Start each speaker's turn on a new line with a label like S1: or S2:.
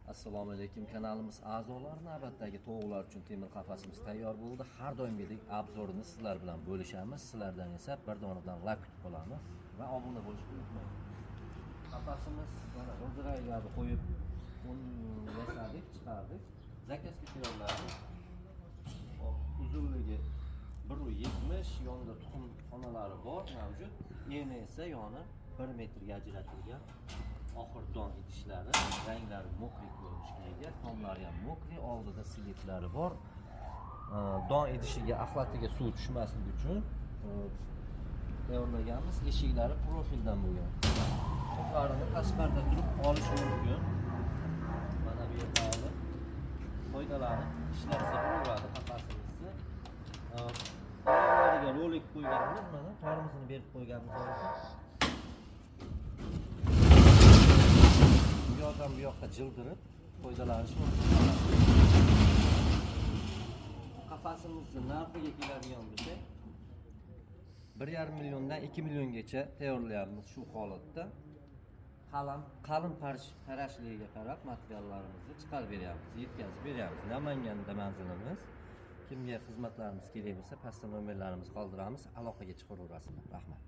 S1: Assalomu alaykum kanalimiz a'zolari, navbatdagi tovuqlar uchun temir qafasimiz tayyor bo'ldi. Har doimgidek obzorini sizlar bilan bo'lishamiz. Sizlardan esa bir donadan like kutib qolamiz va obuna bo'lishni unutmang. Qafasimiz mana g'ildiraklarni qo'yib yasadik, chiqardik. Zakazga tayyorladik. Uzunligi 1.70, yonida tuxum xonalari bor, mavjud. Eni esa yoni 1 metrga ajratilgan. Oxir don idishlari, ranglari mokri ko'rinishga ega, tomlari ham mokri, oldida siliklari bor. Don idishiga, axlatiga suv tushmasligi uchun tayyorlaganmiz. Eshiklari profildan bo'lgan. Tuxumlarini tashqarida turib olish mumkin. Mana bu yerda olib foydalanib ishlatsa bo'laveradi qafasimizni. Oyoqlariga rolik qo'yganmiz, mana tormozini berib qo'yganmiz hozir. Bu yoqdan bu yoqqa jildirib foydalanish mumkin. Qafasimizni narxiga keladigan bo'lsak, 1,5 milliondan 2 milliongacha tayyorlayapmiz shu holatda. Qalin parashligiga qarab materiallarimizni chiqarib beryapmiz, yetkazib beryapmiz. Namanganda manzilimiz. Kimga xizmatlarimiz kerak bo'lsa, pastda nomerlarimizni qoldiramiz, aloqaga chiqaverasizlar. Rahmat.